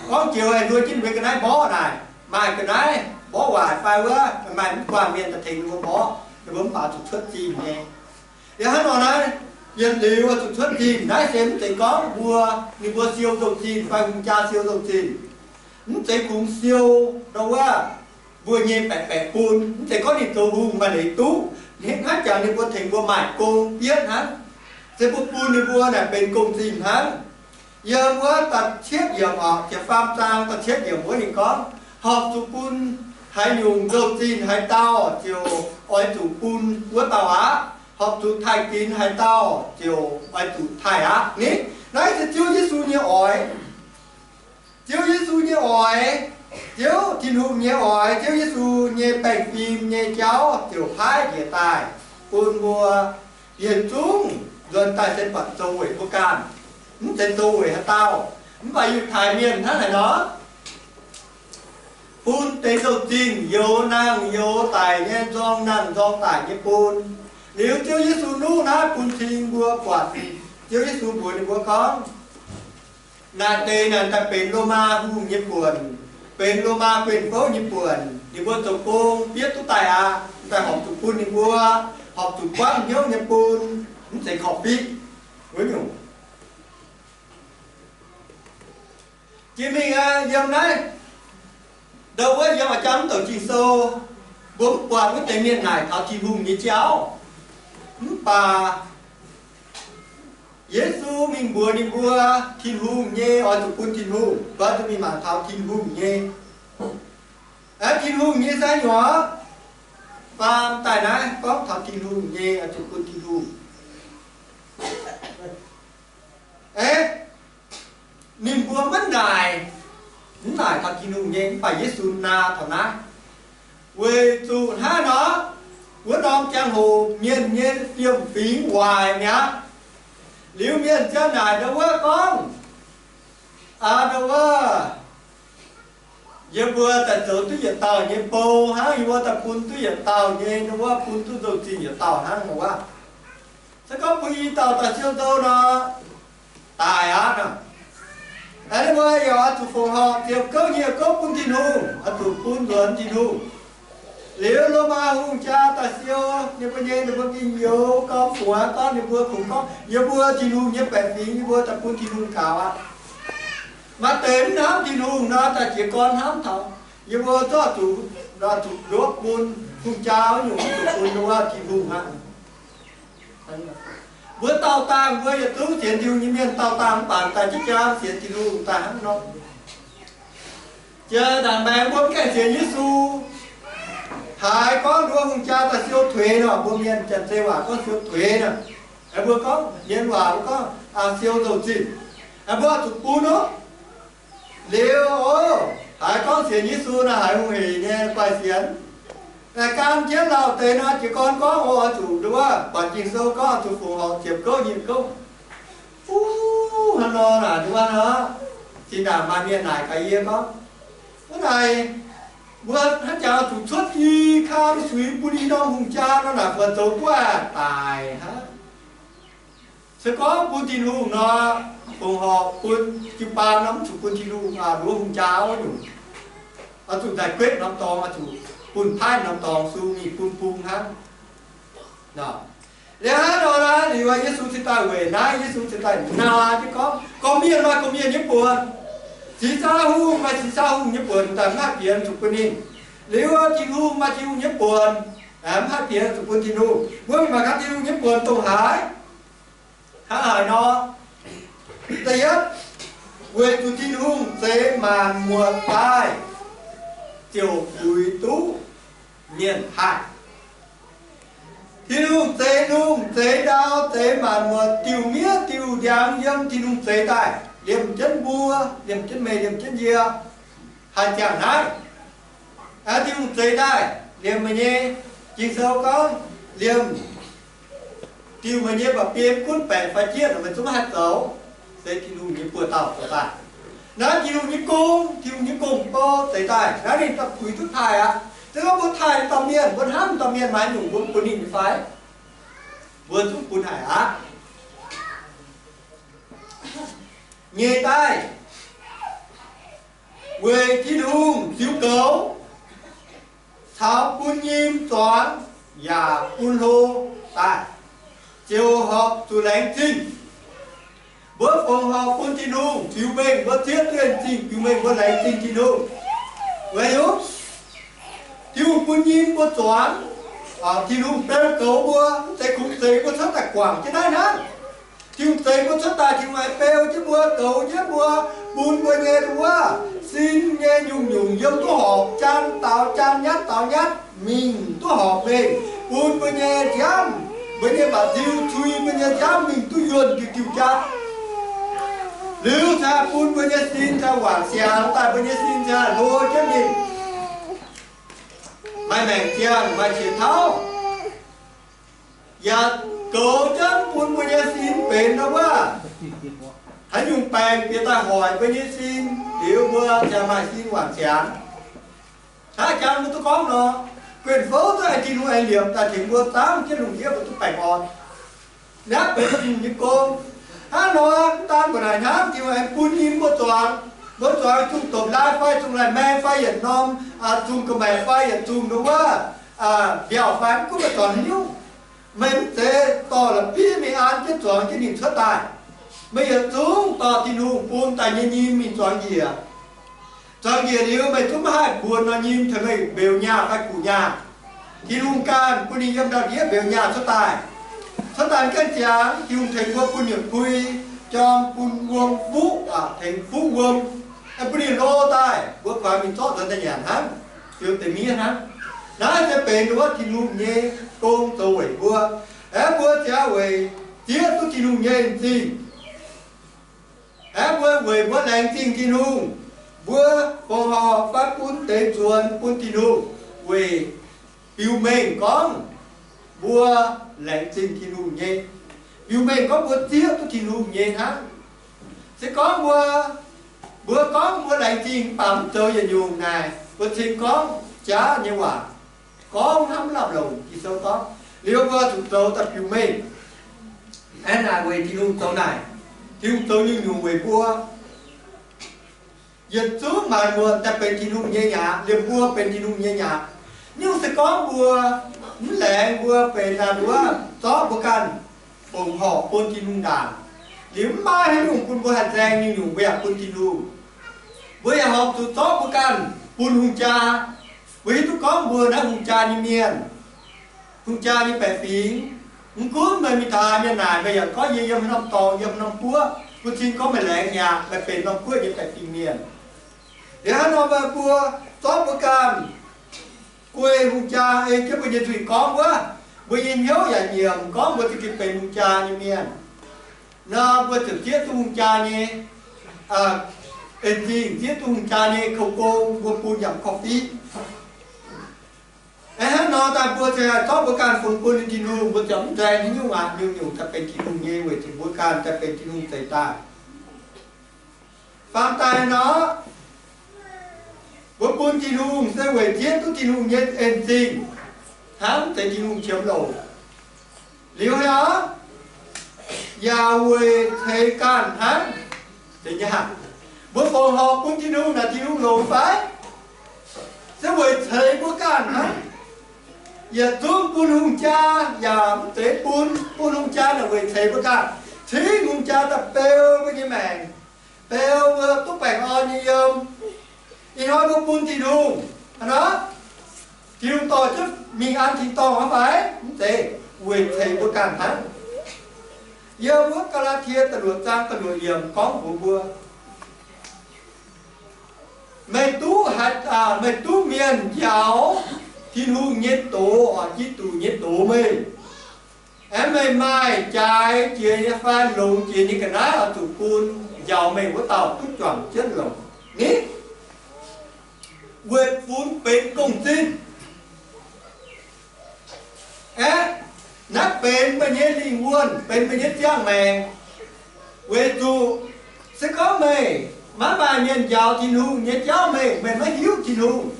gorngv joux haih nduov jienv ninh mbuo ga'naaiv mborqv naaic, maaih ga'naaiv mborqv waaic fai wuov, maaih mv guanh mienh daaih tengx ninh mbuo mborqv, ninh mbuo mv baac zuqc cuotv zinh nyei. Yiem hnangv nor naaiv, yietc liuz zuqc cuotv zinh. Naaiv se mv zeiz gorngv mbuo, ninh mbuo siou nzou-zinh fai hungh jaa siou nzou-zinh. Mv zeiz kungx siou ndo wuov mbuo nyei baeqc baeqc bun. Mv zeiz gorngv ninh zoux hungh maaih leiz duqv, hnangv jangx ninh mbuo tengx mbuo maaic gong bietv hnangv. Se mbuo bun ninh mbuo naaic benx gong-zinh hnangv. Yiem wuov da'cietv yiemc orqc, Diex Faam Zaang da'cietv yiemc wuov ninh gorngv, horpc zuqc bun haaix nyungc nzou-zinh haaix dauh ziouc oix zuqc bun wuov dauh aqv. Horpc zuqc taaih ginx haaix dauh ziouc oix zuqc taaih aqv. Ni, naaiv se Ziouv Yesu nyei oix. Ziouv Yesu nyei oix, Ziouv Tin-Hungh nyei oix, Ziouv Yesu nyei baengh fim nyei jauv ziouc paaiv njiec daaih bun mbuo yietc zungv nzuonx daaih se buatc zoux weic mbuo ganh, mv zeiz zoux weic haaix dauh. Mv baac Yiutai mienh hnangv naaic nor, bun deix nzou-zinh youz nangh youz daic nyei, nzorng nangh nzorng daic nyei bun. Liuz Ziouv Yesu nuqv naaiv bun cing mbuo buatc. Ziouv Yesu mbuox ninh mbuo gorngv, naaic deix naaic daaih benx Lomaa hungh nyei buonc, benx Lomaa guen fouv nyei buonc. Ninh mbuo zoux gong bietv duqv daaih aqv. Daaih horpc zuqc bun ninh mbuo, horpc zuqc buangv hnyouv nyei bun, mv zeiz korv-fiqv wuov nyungc. Jiex mingh aqv, yiem naaiv, ndo wuov yiem a'jang mv douc Ging-Sou, mbuo mv buatc wuov deix mienh naaic taux Tin-Hungh nyei jauv. Mv baac Yesu mingh mbuox ninh mbuo, Tin-Hungh nyei oix zuqc bun Tin-Hungh, oix zuqc mingh mangc taux Tin-Hungh nyei. Aeqv, Tin-Hungh nyei se haaix nyungc? Faam daaih naaiv gorngv taux Tin-Hungh nyei oix zuqc bun Tin-Hungh. Aeqv, ninh mbuo maiv naaic, mv naaic taux Tin-Hungh nyei, mv baac Yesu naa taux naaiv. Weic zuqc hnangv nor, wuov norm ziangh hoc mienh nyei fiem-fingx waaic mi'aqv. Liuz mienh ziang naaic ndau wuov gorngv, ndau wuov, yie mbuo daaih zoux duqv yietc dauh nyei bou hnangv, yie mbuo daaih bun duqv yietc dauh nyei, ndau wuov bun duqv nzou-zinh yietc dauh hnangv nor wuov. Se gorngv bun i dauh daaih siou nzou nor, daic aqv nor. Ninh mbuo yaac oix zuqc fongc horc ziepc gouv nyic gouv bun Tin-Hungh, oix zuqc bun nzuonx Tin-Hungh. Liuz Lomaa hungh jaa daaih siou ninh mbuo nyei, ninh mbuo gengh youx gau fungx aqv, gorngv ninh mbuo kungx gorngv, yie mbuo Tin-Hungh nyei baeqc fingx, yie mbuo daaih bun Tin-Hungh gaux aqv. Maaih deix mv hnamv Tin-Hungh nor, daaih jiez gorn hnamv taux, yie mbuo zorqv zuqc, zuqc nduov bun hungh jaa wuov nyungc, zuqc bun wuov Tin-Hungh aqv. Mbuo daauh dangh mbuo yietc zungv sienx Tin-Hungh nyei mienh daauh dangh mv baac daaih jienv jaa sienx Tin-Hungh daaih hnangv nor. Jiex ndaangc maengx mbuo mv gaengh sienx Yesu, haiz gorngv nduov hungh jaa daaih siou tuix nor, mbuo mienh Janx-Zei waac gorngv siou tuix nor. Mbuo gorngv mienh waac mbuo gorngv siou nzou-zinh, mbuo oix zuqc bun oc. Liuz oc, haiz gorngv sienx Yesu naaiv haiz hungh hec nyei guaih sienx. Naaic gan jienv lauh deix nor, jiez gorn gorngv oix zuqc nduov, buatc Ging-Sou gorngv oix zuqc fongc horc ziepc gouv nyic gouv. Uv, hnangv nor naaic nduov nor, zinh ndaangc maaih mienh naaic gaax yie gorngv, wuov naaic mbuo hnangv jangx zuqc cuotv i kaam suix bun i norm hungh jaa nor, naaic buatc zoux gu'nguaaic daic hnangv. Se gorngv bun Tin-Hungh nor, fongc horc bun jiu-baang nor, mv zuqc bun Tin-Hungh, nduov hungh jaa wuov nyungc. Oix zuqc daaih guetv norm dorngx, oix zuqc bun paaiv norm dorngx sung mingh bun bung hnangv. Liuz hnangv nor naaiv, liuz Yesu cingx daaih weic naaiv, Yesu cingx daaih naa jienv gorngv, gorqv-mienh maaih gorqv-mienh nyei buonc, singx zaangv hungh maaih singx zaangv hungh nyei buonc, daaih mv haih bienx zuqc bun ninh. Liuz Tin-Hungh maaih Tin-Hungh nyei buonc, mv haih bienx zuqc bun Tin-Hungh. Mbuo mingh mangc gaax Tin-Hungh nyei buonc dongh haaix. Hnangv haaix nor? Da'yietv, weic zuqc Tin-Hungh zeix maanc muotc daaih, ziouc fuix duqv mienh haih. Tin-Hungh zeix lungh zeix ndau, zeix maanc muotc, diuh miev diuh ndiangx yiem Tin-Hungh zeix daaih, liemh jienv mbuo, liemh jienv meih, liemh jienv yie, haih ziangh naaiv. Aa, Tin-Hungh zeix daaih liemh meih nyei, Ging-Sou gorngv, liemh diuh meih nyei mba'biei gunv baeqc fai jienv, meih zungv maiv haih zoux. Se Tin-Hungh nyei buoz-dauh zoux daaih. Naaiv Tin-Hungh nyei gong, Tin-Hungh nyei gong-bou zeix daaih. Naaiv ninh daaih puix duqv taaih aqv. Se gorngv mbuo taaih dauh mienh, mbuo hnamv dauh mienh maaih nyungc, mbuo bun ninh nyei fai? Mbuo zungv bun haic aqv. Nyeic daaih, weic Tin-Hungh ziux goux caux bun nyim zuangx yaac bun hlo daaih, ziouc horpc zuqc laengz zingh. Mbuo fongc horc bun Tin-Hungh ziux mengh mbuo zieqv duqv en zingh, ziux mengh mbuo laengz zingh Tin-Hungh. Weic haaix nyungc? Tin-Hungh bun nyim mbuo zuangx, Tin-Hungh beu goux mbuo, mv zeiz kungx zeix mbuo cuotv daaih guangc jienv naaiv hnangv. Tin-Hungh zeix mbuo cuotv daaih, Tin-Hungh aengx beu jienv mbuo, goux jienv mbuo, bun mbuo nyei wuov sin nyei nyungc-nyungc yiem duqv horpc, jaan daaux jaan, nyatv daaux nyatv, mingh duqv horpc mengh, bun mbuo nyei nziaamv, mbuo nyei mba'nziu cui, mbuo nyei nziaamv mingh duqv yuonh diuh diuh jaa. Liuz cingx bun mbuo nyei sin cingx wangc siangx daaih, mbuo nyei sin cingx hlo jienv mingh, maaih maengc ziangh, maaih qiex tauv, yaac goux jienv bun mbuo nyei sin benx nor wuov, haaix nyungc baengc bieqc daaih hoic mbuo nyei sin, liuz mbuo cingx maaih sin wangc siangx. Hnangv jangx mbuo duqv gorngv nor, guen fouv zungv aengx Tin-Hungh aengx liepc daaih tengx mbuo zaangv jienv lungh ndiev mbuo duqv baengh orn. Naaiv benx Tin-Hungh nyei gong. Hnangv nor, mv daan mbuo naaic hnangv, Tin-Hungh aengx bun nyim mbuo zuangx. Mbuo zuangx zungh dopc-laai fai zungh laih maeng fai yietc norm, zungh ga'maeqc fai yietc zungh nor wuov, mbiaauc fai mv gunv meih zuangx haaix nyungc. Meih mv zeiz dorh la'bieiv mingh an jienv zuangx jienv ninh cuotv daaih. Meih yietc zungv dorh Tin-Hungh bun daaih nyei nyim mingh zuangx njiec. Zuangx njiec liuz meih zungv maiv haih mbuonx nor nyim tengx meih mbeux nyaah fai guqc nyaah. Tin-Hungh ganh bun ninh yiem ndau-ndiev mbeux nyaah cuotv daaih. Cuotv daaih gaengh ziangx, Tin-Hungh tengx mbuo bun yietc pui jorm, bun wuom fuqv, tengx fuqv wuom, bun ninh lo daaih, mbuo kuaaiv mingh zorqv nzuonx daaih nyanc hnangv, ziouc deix miev hnangv. Naaiv se benx wuov Tin-Hungh nyei gong zoux weic mbuo. Aeqv, mbuo ziouc weic zieqv duqv Tin-Hungh nyei en zingh. Aeqv, mbuo weic mbuo laengz zingh Tin-Hungh, mbuo fongc horc fai bun deix nzuonx bun Tin-Hungh weic biux mengh gorngv mbuo laengz zingh Tin-Hungh nyei, biux mengh gorngv mbuo zieqv duqv Tin-Hungh nyei hnangv. Se gorngv mbuo, mbuo gorngv mbuo laengz zingh mv baac mv zoux yietc nyungc naaic, mbuo cingx gorngv jaav nyei waac, gorngv hnangv mv lamh longc. Ging-Sou gorngv liuz mbuo zuqc zoux daaih biux mengh. Aeqv, naaic weic Tin-Hungh zoux naaic. Tin-Hungh zoux nyungc-nyungc weic mbuo. Yietc zungv maanc muotc daaih benx Tin-Hungh nyei nyaqc, liemh mbuo benx Tin-Hungh nyei nyaqc. Nyungc se gorngv mbuo mv laengz, mbuo benx naaic wuov zorqv mbuo ganh fongc horc bun Tin-Hungh ndaangc, liuz mv maaih haaix nyungc bun mbuo haih nzaeng nyungc-nyungc mbuo yaac bun Tin-Hungh. Mbuo yaac horpc zuqc zorqv mbuo ganh bun hungh jaa. Mbuo hiuv duqv gorngv mbuo naaiv hungh jaa nyei mienh, hungh jaa nyei baeqc fingx. Mv gunv meih mingh taux haaix mienh naaic, meih yaac gorngv yie yiem haaix norm dorngx, yiem haaix norm guoqv. Mbuo cingx gorngv meih laengz nyaqc, meih benx norm guoqv nyei baeqc fingx mienh. Liuz hnangv nor, meih mbuo zorqv mbuo ganh guei hungh jaa ei jienv mbuo nyei nzuih gorngv wuov, mbuo nyei hnyouv yaac nyiemc gorngv mbuo za'gengh benx hungh jaa nyei mienh nor, mbuo ziouc zieqv duqv hungh jaa nyei en zingh, zieqv duqv hungh jaa nyei kouv gong, mbuo bun yaac korv-fiqv. Hnangv nor daaih mbuo ziouc zorqv mbuo ganh fungx bun ninh Tin-Hungh, mbuo ziouc mv nzaeng haaix nyungc aqv. Nyungc-nyungc daaih benx Tin-Hungh nyei weic zuqc mbuo ganh daaih benx Tin-Hungh zeix daaih. Faam daaih nor, mbuo bun Tin-Hungh se weic zieqv duqv Tin-Hungh nyei en zingh, hnangv mv zeiz Tin-Hungh qiemx louc. Liuz haic, yaac weic ceix ganh hnangv. Mbuo fongc horc bun Tin-Hungh naaic Tin-Hungh longx fai? Se weic ceix mbuo ganh hnangv. Yietc zungv bun hungh jaa yaac mv zeiz bun, bun hungh jaa naaic weic ceix mbuo ganh, cingv hungh jaa daaih beu mbuo nyei maengc, beu mbuo duqv baengh orn nyei yiem. Ih hnoi mbuo bun Tin-Hungh hnangv nor, Tin-Hungh dorh jienv mingh an tin-dorngh hnangv fai? Mv zeiz, weic ceix mbuo ganh hnangv. Yiem wuov Gaa^laa^tie da'luoqc zaang da'luoqc yiemc gorngv mbuox mbuo, meih duqv haaix, meih duqv mienh njaaux Tin-Hungh nyei doz, oix Giduc nyei doz meih, aeqv, meih maaih jaaix jiex nyei fai longx jiex nyei ga'naaiv oix zuqc bun njaaux meih wuov dauh duqv juangc jienv longc ni, weic funx benx gong-zinh. Aeqv, naaiv benx meih nyei lingh wuonh, benx meih nyei ziangh maengc. Weic zuqc se gorngv meih maiv maaih mienh njaaux Tin-Hungh nyei jauv meih, meih maiv hiuv Tin-Hungh.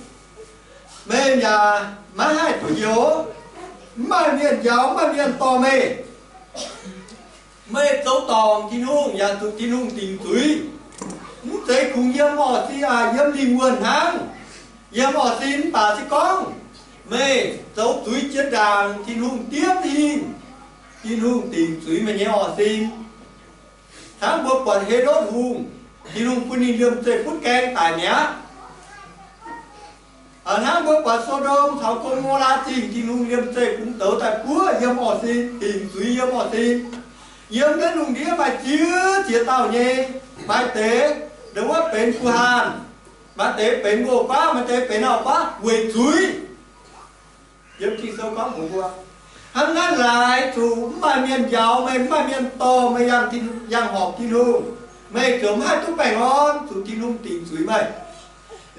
Meih yaac maiv haih duqv njoux. Mv maaih mienh njaaux, mv maaih mienh dorh meih. Meih zoux dorngc Tin-Hungh yaac zuqc Tin-Hungh dingc zuiz. Mv zeiz kungx yiem orqv sin, yiem lingh wuonh hnangv. Yiem orqv sin mv baac se gorngv meih zoux zuiz jiex ndaangc Tin-Hungh diev hingh, Tin-Hungh dingc zuiz meih nyei orqv sin. Hnangv mbuo buatc Helotv Hungh, Tin-Hungh bun ninh liemh zeih butv gaeng daic mi'aqv. Hnangv mbuo buatc So^ndom caux Go^mo^laa Zingh, Tin-Hungh liemh zeih bungx douz daaih buov yiem orqv sin, dingc zuiz yiem orqv sin. Yiem naaiv lungh ndiev maaih ziex ziex dauh nyei, maaih deix ndongc wuov benx guh haanh, maaih deix benx mbuo guaav, maaih deix benx auv-guaav weic zuiz. Yiem Ging-Sou gorngv mbuox mbuo, hnangv naaiv laaix zuqc mv maaih mienh njaaux meih, mv maaih mienh dorh meih yangh horpc Tin-Hungh, meih ziouc mv haih duqv baengh orn, zuqc Tin-Hungh dingc zuiz meih.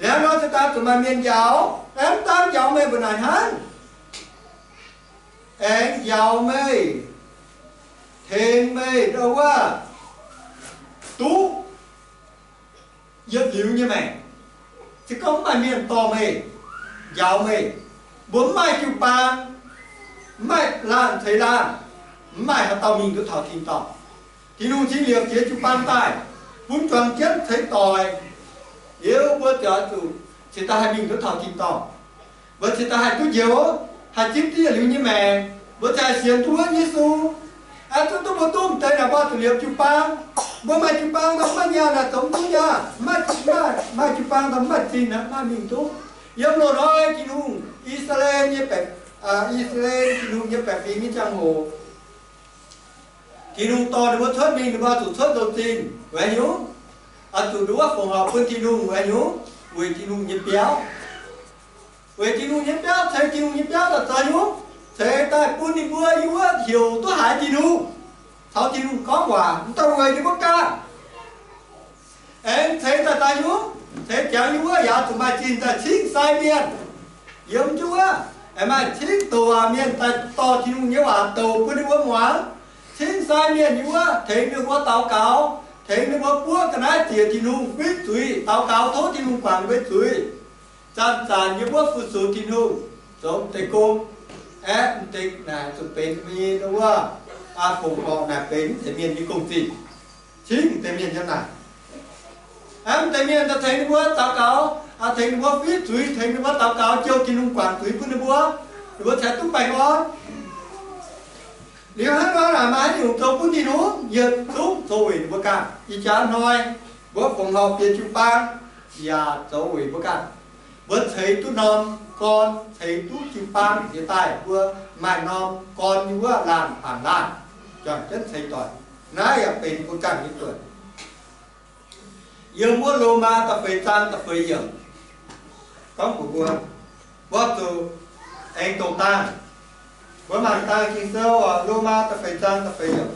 Liuz nor ziouc daaih zuqc maaih mienh njaaux, aengx mv daan njaaux meih mbuo naaic hnangv, aengx njaaux meih, tengx meih ndongc wuov duqv yietc liuz nyei maengc. Se gorngv mv maaih mienh dorh meih, njaaux meih, mbuo mv maaih jiu-baang, mv maaih laanh ceix laanh, mv maaih haaix dauh mingh duqv taux tin-dorngh. Tin-Hungh cingx liepc ziex jiu-baang daaih, bun juangc jienv ceix doic, liuz mbuo ziouc oix zuqc cingx daaih haih mingh duqv taux tin-dorngh. Mbuo cingx daaih haih duqv njoux, haih zipv dieh liuz nyei maengc. Mbuo cingx haih sienx duqv wuov Yesu. Aa, duqv duqv mbuo duqv m'deix naaic mbuo zuqc liepc jiu-baang. Mbuo maaih jiu-baang daaih mv maaih nyaanh naaic zoux mv duqv nyaanh. Maaih, maaih jiu-baang daaih mv maaih zinh naaic mv maaih mingh duqv. Yiem loz-hnoi Tin-Hungh, I^saa^laa^en nyei baeqc, I^saa^laa^en Tin-Hungh nyei baeqc fingx nyei ziangh hoc, Tin-Hungh dorh ninh mbuo cuotv mingh, ninh mbuo oix zuqc cuotv nzou-zinh weic haaix nyungc? Oix zuqc nduov fongc horc bun Tin-Hungh weic haaix nyungc? Weic Tin-Hungh nyei biauv. Weic Tin-Hungh nyei biauv, ceix Tin-Hungh nyei biauv daaih zoux haaix nyungc? Ceix daaih bun ninh mbuo yiem wuov heuc duqv haiz Tin-Hungh, caux Tin-Hungh gorngv waac, m'daaih weic ninh mbuo ganh. Aengx ceix daaih zoux haaix nyungc? Ceix ziangx yiem wuov yaac zuqc maaih zinh daaih cingv sai mienh yiem jienv wuov, aengx maaih cingv douc waac mienh daaih dorh Tin-Hungh nyei waac douc bun ninh mbuo muangx. Cingv sai mienh yiem wuov tengx ninh mbuo daux gaux, tengx ninh mbuo buov ga'naaiv ziec Tin-Hungh, fiqv zuiz daux gaux tov Tin-Hungh guangc ninh mbuo zuiz. Zanc-zanc yiem wuov fu-sux Tin-Hungh, zoux m'deix gong. Aeqv, m'deix naaic zuqc benx mbuo nyei wuov, fongc horc naaic benx m'deix mienh nyei gong-zinh. Cingv m'deix mienh yiem naaic. Aeqv, m'deix mienh daaih tengx ninh mbuo daux gaux, tengx ninh mbuo fiqv zuiz, tengx ninh mbuo daux gaux, jouh Tin-Hungh guangc zuiz bun ninh mbuo, ninh mbuo cingx duqv baengh orn. Liuz hnangv nor naaic maaih haaix nyungc zoux bun Tin-Hungh? Yietc zungv zoux weic ninh mbuo ganh. Ih jaax hnoi mbuo fongc horc bieqc jiu-baang yaac zoux weic mbuo ganh. Mbuo ceix duqv norm gorn, ceix duqv jiu-baang nziex daaih, mbuo maaih norm gorn nyei wuov laanh bangc laanh, juangc jienv ceix doic. Naaiv yaac benx mbuo ganh nyei buonc. Yiem wuov Lomaa da'feix zaang da'feix yiemc gorngv mbuox mbuo, mbuo zuqc aengx doqc dangh. Mbuo mangc dangh Ging-Sou oc, Lomaa da'feix zaang da'feix yiemc.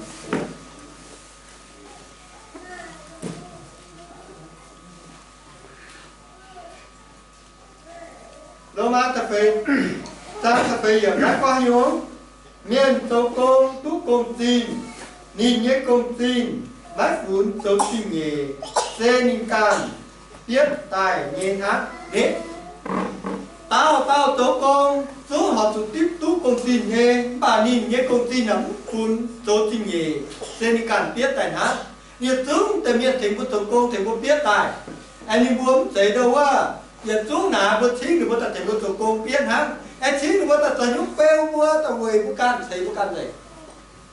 Lomaa da'feix zaang da'feix yiemc naaiv gorngv haaix nyungc? Mienh zoux gong duqv gong-zinh, ninh nyei gong-zinh maiv funx zoux zingh nyeic, se ninh ganh bietv daaih nyei hnangv. Ni, dauh dauh zoux gong zungv horpc zuqc duqv gong-zinh nyei, mv baac ninh nyei gong-zinh aeqv, mv funx zoux zingh nyeic, se ninh ganh bietv daaih hnangv. Yietc zungv deix mienh tengx mbuo zoux gong, tengx mbuo bietv daaih. Aengx ninh mbuo mv zeiz ndo wuov, yietc zungv naaic mbuo cingv ninh mbuo daaih tengx mbuo zoux gong bietv hnangv. Aengx cingv ninh mbuo daaih zoux hnyouv beu mbuo, daaih weic mbuo ganh, ceix mbuo ganh nzengc.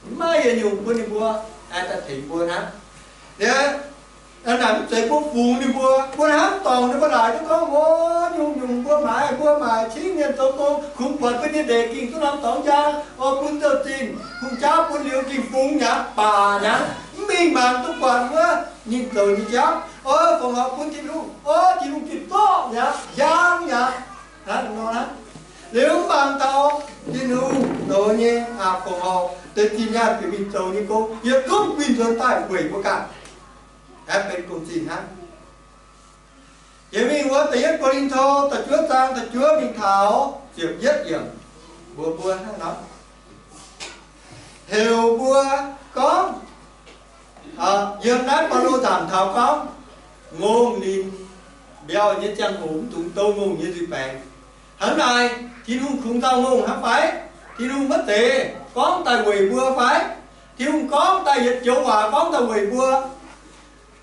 Mv maaih yietc nyungc bun ninh mbuo aengx daaih tengx mbuo hnangv. Liuz, naaic mv zeiz mbuo fungx ninh mbuo, mbuo hnamv dorngc ninh mbuo laaic duqv gorngv, o, nyungc-nyungc mbuo maaiz, mbuo maaic cingv mienh zoux gong, kungx buatc mbuo nyei ndeic gengh duqv norm dorngx njang, o, bun zouv-zinh, hungh jauv bun liuz gengh fungx nyei baac nyei, mv mingh mangc duqv buatc wuov ninh zoux nyei jauv, o, fongc horc bun Tin-Hungh, o, Tin-Hungh fih zorqv nyei, njang nyei. Hnangv nor aqv. Liuz mv baac dauh Tin-Hungh zoux nyei, fongc horc deix zinh nyaanh bieqc mingh zoux nyei gong, yietc zungv winh nzuonx daaih weic mbuo ganh, aengx benx gong-zinh hnangv. Jiex mingh wuov da'yietv Ko^lin^to da'juov zaang da'juov mingh taux ziepc yietv yiemc, mbuox mbuo hnangv nor, heuc mbuo gorngv, yiem naaiv Baulo nzaangc taux gorngv, ngongh ninh mbiauh nyei ziangh hoc mv dungx douh ngongh nyei nzuih baengx. Hnangv naaic, Tin-Hungh kungx nzauh ngongh hnangv fai? Tin-Hungh maiv zeiz gorngv daaih weic mbuo fai? Tin-Hungh gorngv daaih yietc joux waac gorngv daaih weic mbuo.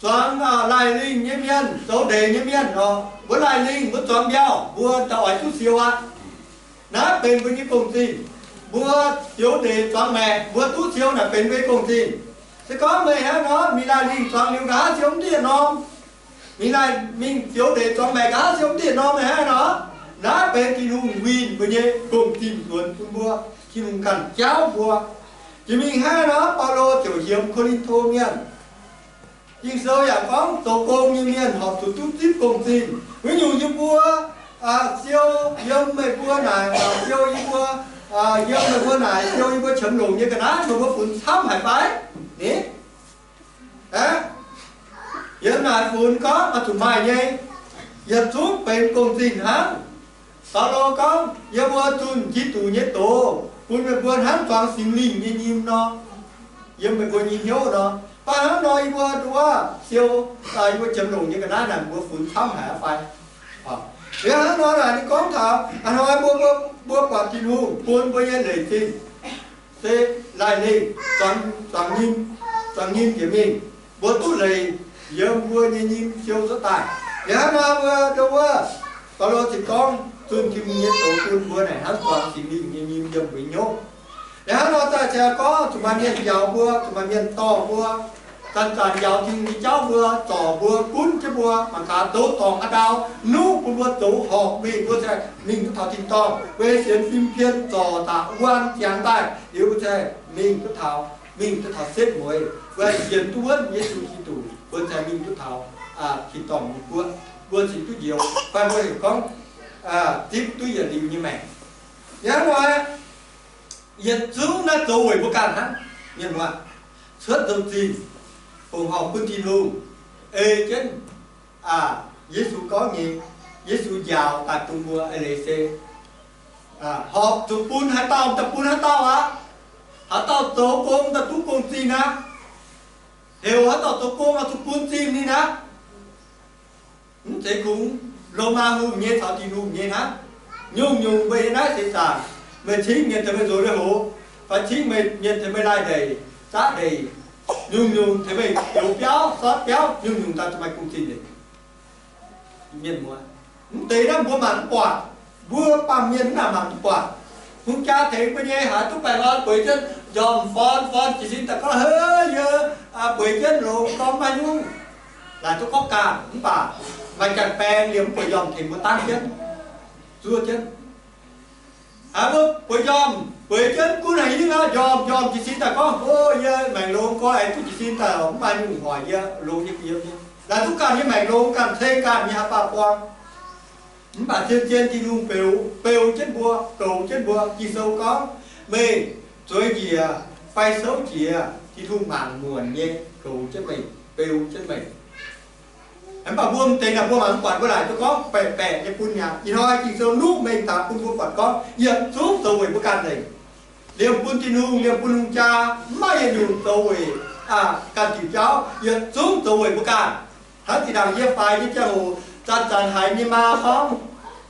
Zuangx laih lingh nyei mienh, zoux ndeic nyei mienh nor, mbuo laih lingh, mbuo zuangx mbiauh, mbuo daaih oix duqv siou aqv. Naaiv benx mbuo nyei gong-zinh. Mbuo zioux ndeic zuangx maengc, mbuo duqv siou naaic benx mbuo nyei gong-zinh. Se gorngv meih hnangv nor, mingh laih lingh zuangx liuz nqa'haav siou mv dieh norm, mingh laih mingh zioux ndeic zuangx maengc nqa'haav siou mv dieh norm meih hnangv nor, naaiv benx Tin-Hungh winh mbuo nyei gong-zinh nzuonx bun mbuo. Tin-Hungh ganh jauv mbuo. Jiex mingh hnangv nor, Baulo ziouc hiemx Ko^lin^to mienh. Ging-Sou yaac gorngv zoux gong nyei mienh horpc zuqc duqv zipv gong-zinh. Wuov nyungc yie mbuo siou yiem meih mbuo naaic, siou yie mbuo, yiem meih mbuo naaic siou yie mbuo qiemx longc nyei ga'naaiv, meih mbuo funx camv haic fai? Ni, aeqv, yiem naaic funx gorngv oix zuqc maaih nyei, yietc zungv benx gong-zinh hnangv. Baulo gorngv, yie mbuo zunh Giduc nyei doz bun meih mbuo hnangv zuangx Singx Lingh nyei nyim nor, yiem meih mbuo nyei hnyouv nor. Mv baac hnangv nor yie mbuo nduov siou, yie mbuo qiemx longc nyei ga'naaiv naaic mbuo funx camv haic aqv fai? Liuz hnangv nor naaic ninh gorngv taux a'hnoi mbuo, mbuo buatc Tin-Hungh bun mbuo nyei leic zinh se laih lingh, zuangx, zuangx nyim, zuangx nyim jiex mingh, mbuo duqv leiz yiem mbuo nyei nyim siou cuotv daaih. Liuz hnangv nor mbuo ndo wuov, Baulo ziouc gorngv zunh Tin-Hungh nyei doz bun mbuo naaic hnangv zuangx Singx Lingh nyei nyim yiem mbuo nyei hnyouv. Liuz hnangv nor daaih ziouc gorngv zuqc maaih mienh njaaux mbuo, zuqc maaih mienh dorh mbuo, zanc-zanc njaaux Tin-Hungh nyei jauv mbuo, zorc mbuo, gunv jienv mbuo, mangc gaax zoux dorngc haaix ndau, nuqv bun mbuo zoux horpc mingh, mbuo ziouc mingh duqv taux tin-dorngh, weic sienx fim pien zorc zaqc wuan ziangx daaih, liuz mbuo ziouc mingh duqv taux mingh duqv taux setv mueiz, mbuo haih sienx duqv wuonv Yesu Giduc, mbuo cingx mingh duqv taux tin-dorngh nyei guoqv, mbuo cingx duqv njoux, fai mbuo heuc gorngv zipv duqv yietc liuz nyei maengc. Hnangv nor, yietc zungv naaiv zoux weic mbuo ganh hnangv. Mienh muoz, cuotv nzou-zinh, fongc horc bun Tin-Hungh, ei jienv Yesu gorngv nyei, Yesu njaaux daaih bun mbuo eix leiz se horpc zuqc bun haaix dauh daaih bun haaix dauh aqv. Haaix dauh zoux gong daaih duqv gong-zinh aqv. Heuc haaix dauh zoux gong oix zuqc bun zinh ninh aqv. Mv zeiz kungx Lomaa hungh nyei caux Tin-Hungh nyei hnangv. Nyungc-nyungc meih yiem naaiv seix zaangc, meih cingv mienh tengx meih nzuonx lui-houx, fai cingv mienh tengx meih laih ndeic, zaqv ndeic, nyungc-nyungc tengx meih youx biauv, sortv biauv, nyungc-nyungc daaih zuqc maaih gong-zinh nzengc. Mienh muoz, mv deix naaiv mbuo mangc mv buatc. Mbuo baamh mienh mv nangc mangc mv buatc. Hungh jaa tengx mbuo nyei haaix duqv baengh orn bueix jienv njormh forn, forn jiez sin daaih gorngv, Hei, yie bueix jienv longx gorngv maiv nyungc. Laaic duqv gorngv ganh mv baac maaih jangx baeng liemh mv bueix njormh tengx mbuo dangv jienv, zuov jienv. Aa, mbuo bueix njormh, bueix jienv gunv haaix hingv aqv, njormh njormh jiez sin daaih gorngv, O, yie maengc longx gorx, aengx duqv jiez sin daaih mv maaih nyungc hoic yie, longx nyei yiem nyei. Laaic duqv ganh nyei maengc longx, ganh ceng ganh nyei haaix baac buang. Mv baac zien-zien Tin-Hungh beu, beu jienv mbuo, goux jienv mbuo. Ging-Sou gorngv, Meih zueiz njiec fai souv jiex, Tin-Hungh mangc muonc nyei goux jienv meih, beu jienv meih. Mv baac mbuo m'deix naaic mbuo mangc mv buatc, mbuo laaic duqv gorngv baeqc baeqc nyei bun mi'aqv. Ih hnoi Ging-Sou nuqv mengh daaih bun mbuo buatc gorngv yietc zungv zoux weic mbuo ganh nzengc. Liemh bun Tin-Hungh, liemh bun hungh jaa, mv maaih yietc nyungc zoux weic ganh diuc jauv, yietc zungv zoux weic mbuo ganh. Hnangv zinh ndaangc yie faix nyei ziangh hoc, zanc-zanc haiz nyei maa gorngv,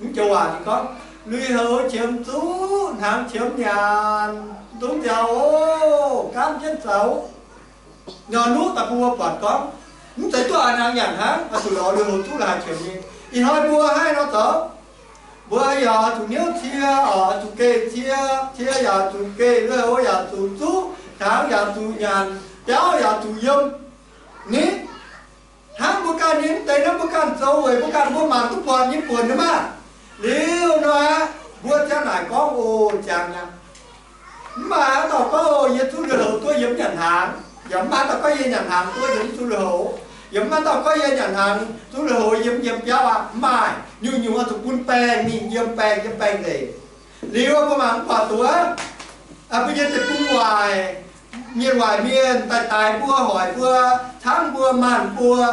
mv joux waac ninh gorngv, Lui-houx qiemx zuqv hnaangx qiemx nyanc, zungv nziaaux oc, gaamv jienv zoux. Nyorx nuqv daaih bun mbuo buatc gorngv, mv zeiz duqv a'hnangv nyanc hnangv, oix zuqc lorz lui-houx zuqv la'haaix qiemx nyei. Ih hnoi mbuo haih nor zoux, mbuo yaac zuqc hnyouv cie, oix zuqc geh cie, cie yaac zuqc geh, lui-houx yaac zuqc zuqv, hnaangx yaac zuqc nyanc, biauv yaac zuqc yiem. Ni, hnangv mbuo ganh nyei mv deix naaiv mbuo ganh zoux weic mbuo ganh mbuo mangc duqv buatc nyei buonc nyei maah. Liuz nor aqv, mbuo ziang naaic gorngv oc, ziangx aqv. Mv maaih haaix dauh gorngv, Yie zuqv lui-houx duqv yie mv nyanc hnaangx. Yaac mv maaih haaix dauh gorngv yie nyanc hnaangx duqv yie mv zuqv lui-houx. Yaac mv maaih dauh gorngv yie nyanc hnaangx zuqv lui-houx yie mv yiem biauv aqv. Mv maaih. Nyungc-nyungc oix zuqc bun baengh mingh yiem baengh, yiem baengh leic. Liuz mbuo mangc mv buatc duqv, mbuo nyei deic-bung waaic, mienh waaic mienh daaih daix mbuo, hoic mbuo, camv mbuo, maanh mbuo.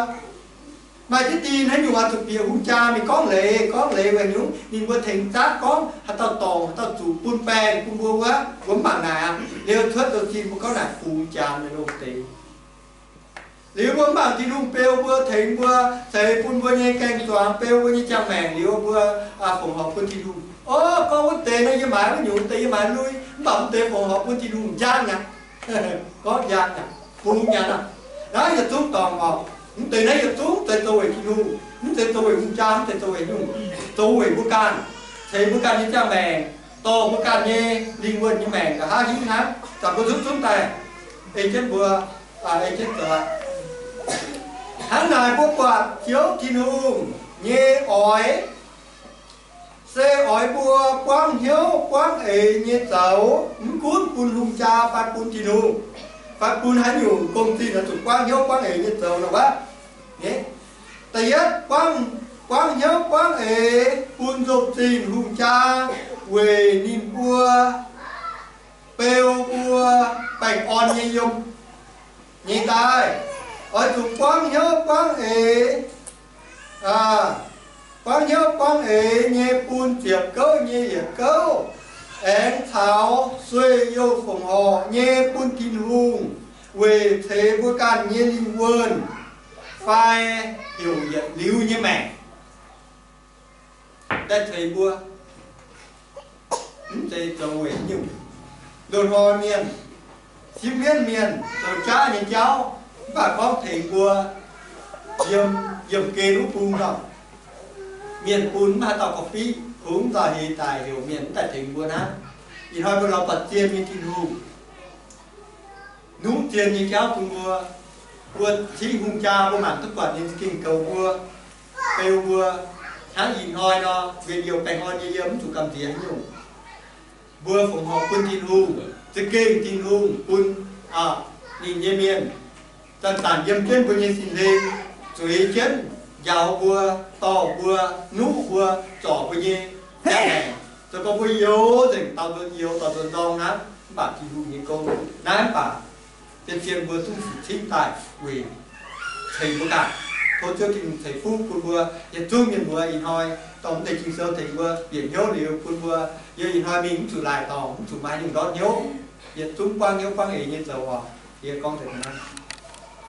Maaih jienv dien haaix nyungc oix zuqc bieqc hungh jaa mingh gorngv leiz, gorngv leiz weic nyungc ninh mbuo tengx zatv gorngv haaix dauh dorngc, haaix dauh zuqc bun baengh bun mbuo wuov, mbuo mv mangc naaic aqv. Liuz cuotv nzou-zinh mbuo gorngv naaic fungx jangx nyei lomh deix. Liuz mbuo mv baac Tin-Hungh beu mbuo, tengx mbuo, ceix bun mbuo nyei gaeng-zuangx, beu mbuo nyei ziangh maengc, liuz mbuo fongc horc bun Tin-Hungh. Ov, gorngv wuov deix naaiv yie maaiz wuov nyungc, wuov deix yie maaiz lui, mv baac wuov deix fongc horc bun Tin-Hungh njang aqv. Gorngv njang aqv, fungx nyanc aqv. Naaiv yietc zungv dorngc orqc. Mv deix naaiv yietc zungv zeiz zoux weic Tin-Hungh, mv zeiz zoux weic hungh jaa, mv zeiz zoux weic nyungc, zoux weic mbuo ganh, ceix mbuo ganh nyei ziangh maengc, dorh mbuo ganh nyei lingh wuonh nyei maengc nqa'haav hingv hnangv. Zanc mbuo zungv zungv daaih ei jienv mbuo, ei jienv zoux aqv. Hnangv naaic mbuo buatc Ziouv Tin-Hungh nyei oix se oix mbuo buangv hnyouv buangv eix nyei zoux, mv gunv bun hungh jaa fai bun Tin-Hungh, fai bun haaix nyungc gong-zinh oix zuqc buangv hnyouv buangv eix nyei zoux nor wuov. Da'yietv, buangv hnyouv buangv eix bun nzou-zinh hungh jaa weic ninh mbuo beu mbuo baengh orn nyei yiem nyei daaih. Oix zuqc buangv hnyouv buangv eix, buangv hnyouv buangv eix nyei bun ziepc gouv nyei yietc gouv, aengx caux sueih youh fongc horc nyei bun Tin-Hungh weic ceix mbuo ganh nyei lingh wuonh fai heuc yietc liuz nyei maengc daaih ceix mbuo. Mv zeiz zoux weic nyungc. Loz-hnoi mienh, sipv mienv mienh zoux jaav nyei jauv, mv baac gorngv tengx mbuo yiem, yiem gen wuov bung nor, mienh bun mv haaix dauh korv-fiqv, kungx nzauh heix daic heuc mienh mv daaih tengx mbuo hnangv. Ih hnoi mbuo lorz buatc zien nyei Tin-Hungh, nuqv zien nyei jauv bun mbuo. Mbuo cingv hungh jaa mbuo mangc duqv buatc ninh za'gengh goux mbuo, beu mbuo, hnangv ih hnoi nor, njien-youh baengh orn nyei yiem mv zuqc gamh nziex haaix nyungc. Mbuo fongc horc bun Tin-Hungh, za'gengh Tin-Hungh bun ninh nyei mienh zanc-zanc yiem jienv mbuo nyei sin-hlen, zueiz jienv njaaux mbuo, dorh mbuo, nuqv mbuo, zorc mbuo nyei jaa maengc. Zoux gorngv mbuo youz nzengc, dauh nzuonx youz, dauh nzuonx nzorng hnangv, mv baac Tin-Hungh nyei gong naaiv, mv baac zien-zien mbuo zungv zuqc cingv daaih weic ceix mbuo ganh. Tov Ziouv Tin-Hungh ceix fuqv bun mbuo yietc zungv mienh muoz ih hnoi dorh mv deix Ging-Sou tengx mbuo bieqc hnyouv liuz bun mbuo yiem ih hnoi mingh mv zuqc laaic dorngc, mv zuqc maaih nyungc ndortv hnyouv, yietc zungv buangv hnyouv buangv eix nyei zoux oc. Yie gorngv deix hnangv.